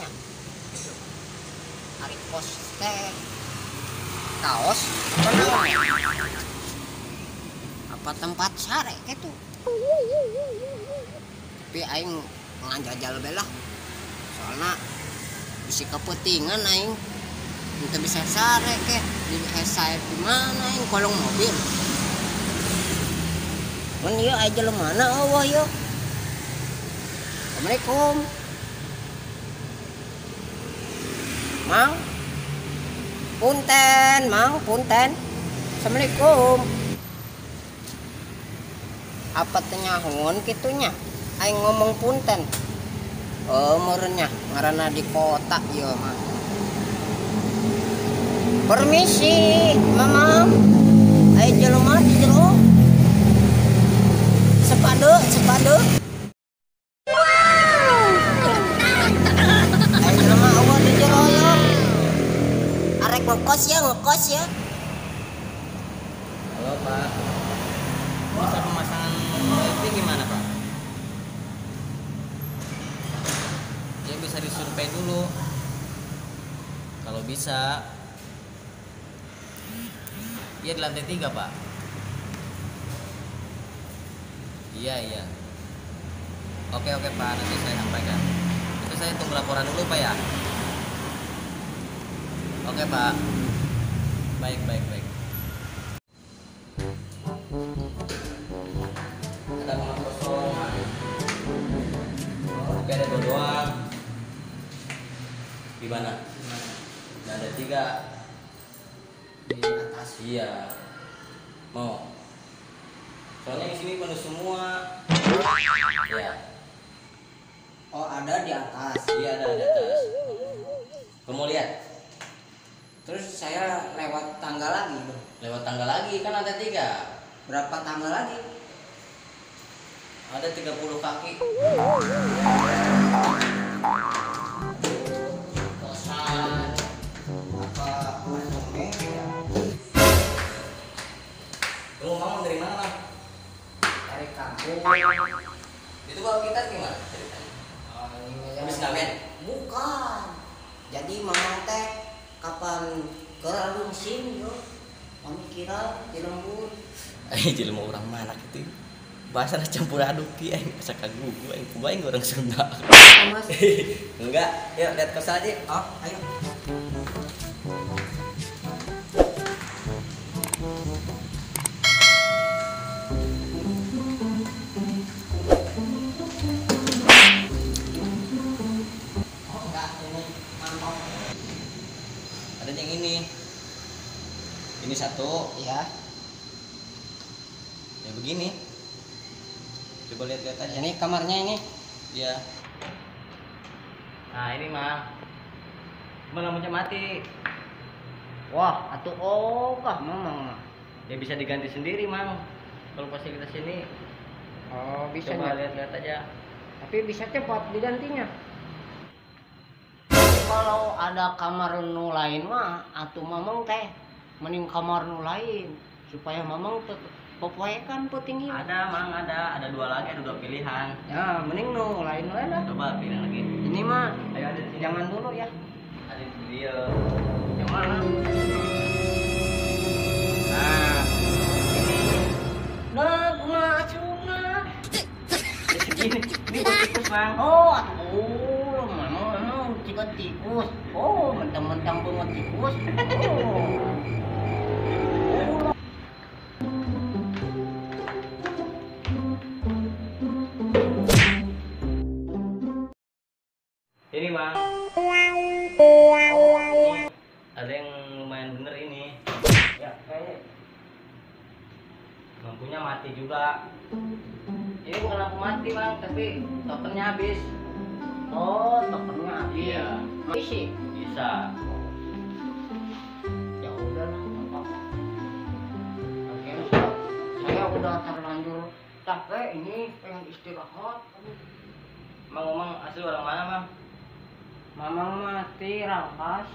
nya. Ari kos teh kaos apa naon? Apa tempat sare gitu. Tapi aing ngajajal bae lah. Soalna bisi kepentingan aing teu bisa sare ke di sare di mana aing kolong mobil. Mun ieu aya jelema mana eueuh ieu. Assalamualaikum. Mang. Punten, Mang, punten. Assalamualaikum. Apa teh nyahoan kitu nya? Aing ngomong punten. Oh, meureun nya ngaranna di kota ieu mah. Permisi, Mamang. Aya jelema di jero. Sepade, sepade. Aya jelema eueuh di jero ieu. Arek ngekos ya, ngekos ya. Halo, Pak. Bisa pemasangan wifi gimana, Pak? Ya bisa disurvei dulu. Kalau bisa. Iya di lantai 3, Pak. Iya, iya. Oke, oke, Pak. Nanti saya sampaikan. Itu saya tunggu laporan dulu, Pak ya. Oke, Pak. Baik, baik, baik. Ada kamar kosong. Tapi ada 2 doang. Di mana? Nah, ada 3. Di atas. Iya. Mau. Soalnya di sini penuh semua. Iya. Oh, ada di atas. Iya, ada di atas. Kamu lihat. Terus saya lewat tangga lagi dong. Lewat tangga lagi kan ada 3. Berapa tangga lagi? Ada 30 kaki. Kosan apa apartemen ya? Lu mau dari mana, Bang? Dari kampung. Itu kalau kita gimana ceritanya? Oh, ini habis ngamen? Bukan. Jadi mamang teh kapan ke rungsing yo? Mami kira di lembur. Jelema urang mana kitu? Bahasa campur aduk ki aing asa kagugu aing kumaha aing orang Sunda. Mas. Enggak, yuk lihat kosan aja. Oh, ayo. Oh, enggak, ini mantap. Ada yang ini. Ini satu. Iya. Ya begini. Coba lihat-lihat aja. Ini kamarnya ini. Iya. Nah, ini mah. Cuma lampunya mati. Wah, atuh ogah mamang mah. Ya bisa diganti sendiri, Mang. Kalau fasilitas ini. Oh, bisa. Coba lihat-lihat aja. Tapi bisa cepat digantinya. Kalau ada kamar nu lain mah atuh mamang teh mending kamar nu lain supaya mamang popoekan petinggi. Ada, Mang, ada 2 lagi, ada 2 pilihan. Ya, mending nu lain-lain lah. Coba pilih lagi. Ini mah ayo ada di sini. Jangan dulu ya. Ada di dia. Yang mana? Nah, ini. Nah, kumaha acungna? Ini, ini buat tikus, Mang. Oh, atuh, mamang jika tikus. Oh, mentang-mentang banget tikus. Oh. Ini, Bang. Ada yang lumayan bener ini. Ya, kayaknya. Lampunya mati juga. Ini bukan lampu mati, Bang, tapi tokennya habis. Oh, tokennya habis. Iya. Isi? Bisa. Ya udahlah, nggak apa-apa. Oke, saya udah terlanjur capek ini, pengen istirahat. Mang, ngomong asli orang mana, Mang? Mamang mati Rangkas.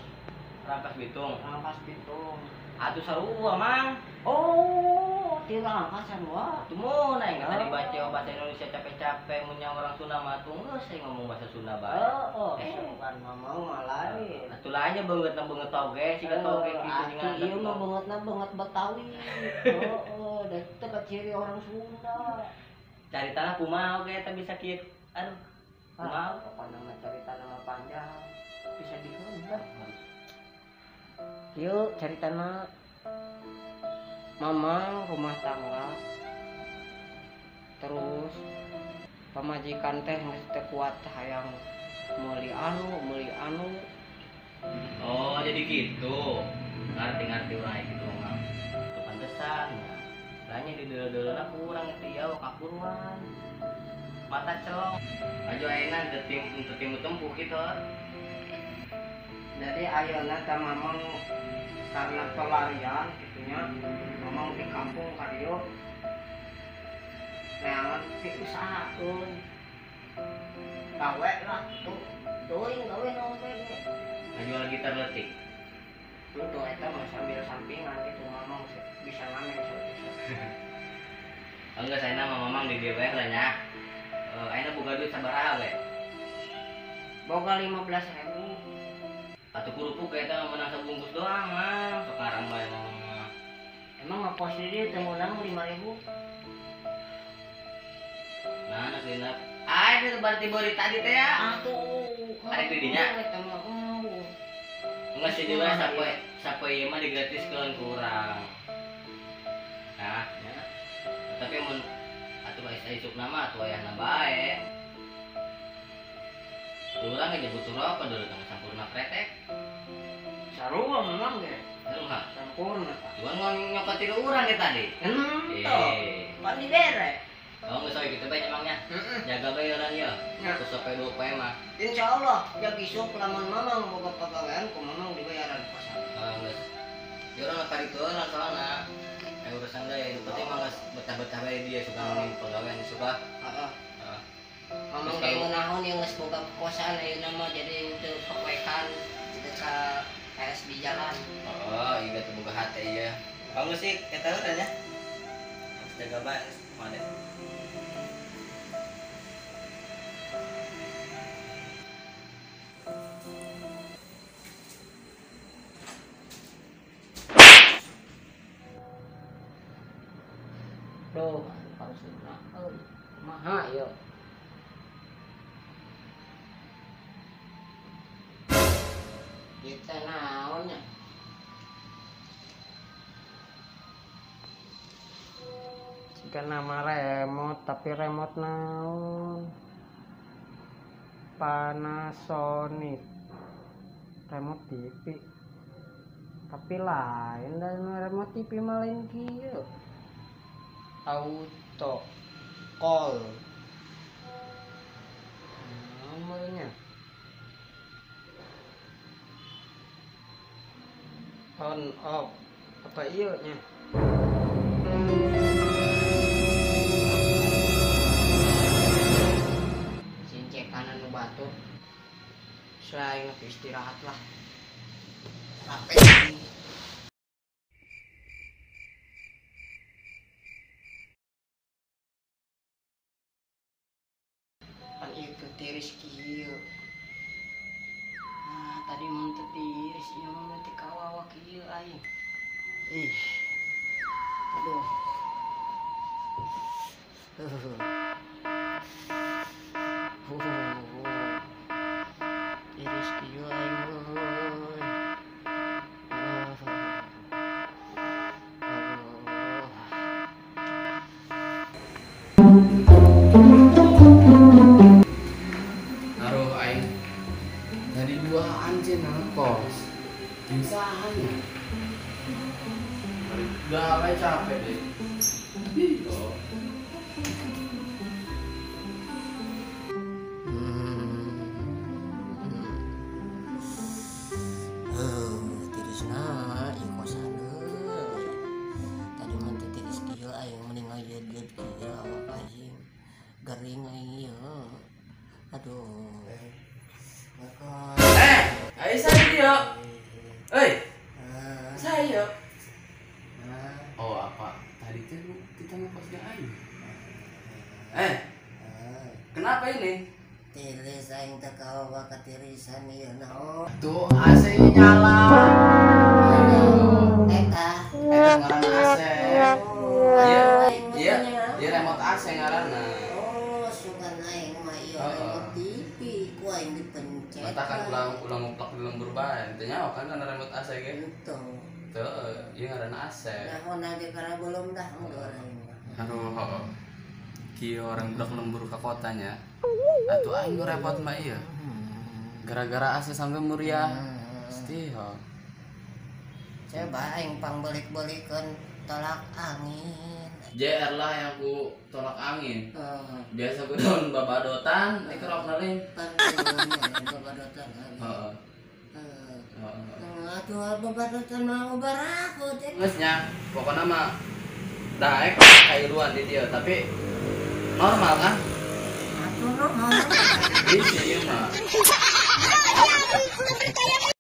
Rangkas Bitung. Rangkas Bitung. Atuh sarua, Mang. Oh, Tira angkasan wah. Tuh mun aing tadi baca bahasa Indonesia capek-capek mun orang Sunda mah tuh geus saya ngomong bahasa Sunda bae. Heeh, bukan mamang mah lain. Atuh lah nya beungeutna beungeut toge, siga toge kitu jeung. Ieu mah beungeutna beungeut Betawi. Heeh, da teu ciri orang Sunda. Cari tanah kumaha oge eta bisa kieu. Aduh. Kumaha pokona mah cari tanah mah panjang. Bisa diheula. Kieu cari tanah mamang rumah tangga terus pamajikan teh geus teu kuat hayang meuli anu. Oh jadi gitu, ngerti-ngerti urang gitu mah kepantesan lahnya di deuleu-deuleuna kurang itu ya kapuruan mata celong aju ayeuna teu timu tempuh gitu. Jadi ayeuna teh mamang karena pelarian gitunya mamang di kampung ka dieu neangan ti usahakeun gawe lah kitu teuing gawe naon we ge ngajual gitar leutik lu tuh eta mah sambil sampingan kitu mamang bisa ngamen sok. Enggak saya mah mamang di dieu bae lah nya. Ayeuna boga duit sabaraha we? Boga 15.000. Atuh kerupuk eta mah menang sabungkus doang mah sekarang bae mamang mah. Emang ngekos di dieu teu meunang 5.000. Nah, anak dina. Ah, itu berarti beurit tadi teh ya. Atuh. Arek di dinya. Eta mah embung. Enggak sih dia sapoe ieu mah digratiskeun ku urang. Nah, ya. Tapi mun atuh aya isukna mah atuh ayahna bae. Urang ge butuh rokok dulu tang sampurna kretek. Sarua memang ge. Sarua. Sampurna tah. Cuman nyokot tilu urang ge tadi. Henteu. Pan dibere. Oh geus we kitu bae emangnya. Jaga bae urang ieu. Terus sampai 2 poe mah. Insyaallah jag isuk lamun mamang boga pagawean ku mamang dibayaran kosan. Heeh geus. Ya urang ka ditu urang soalna. Urusan deui, penting mah geus betah-betah bae dia suka mending pagawean suka. Heeh. Mamang ge ngeunaheun ieu geus boga kosan ayeuna mah jadi teu popoekan teu ka PS di jalan. Oh, ieu teu boga hate ieu. Bagus sih eta urang nya. Jaga bae mane. Duh, harusna euy. Kumaha ieu? Ieu teh naon nya? Jika nama remote tapi remote naon? Panasonic. Remote TV. Tapi lain dari remote TV mah lain kieu. Auto call nomornya on off apa iya nya sincek kanan nu batur selain istirahat lah capek. Itu tiris kieu. Nah, tadi mun teu tiris ieu mah teu kawawa kieu aing. Ih. Aduh. Tiris kieu aing euy. Tadi duaan sih nangkos misalnya udah capek deh. Oh. Tirisna ieu kosan euy. Tadi mah teu tiris kieu aing mending ngajeud kieu awak aing. Gering aing ieu. Aduh. Ayo saya dia. Hei, saya. Oh apa? Tadi Tadi teh lu kita ngekos jeung aing. Kenapa ini? Tiris aing teh kawawa katirisan ieu naon. Tuh AC nyala. Eta. Eta ngaranna AC. Iya, iya, iya remote AC ngaranna. Oh, sugan aing mah ieu remote TV ku aing dipencet. Mata kan ulang nguplak di lembur bae. Teu nyaho kan kana remote AC ge. Itu. Teu, ieu ngaranna AC. Nyaho ge kana belum dah mundur aing mah. Aduh. Kieu orang budak lembur ke kotanya. Atuh aing nu repot mah ieu. Gara-gara AC sampai muriah. Pasti ho. Coba aing pangbelik-belikeun tolak angin. JR lah yang ku tolak angin. Biasa ku daun babadotan, ieu kerok lain. Babadotan. Heeh. Atuh babadotan mah barakut. Geus nya, pokona mah daek kailuan di dieu, tapi normal kan? Atuh normal. Di sini mah.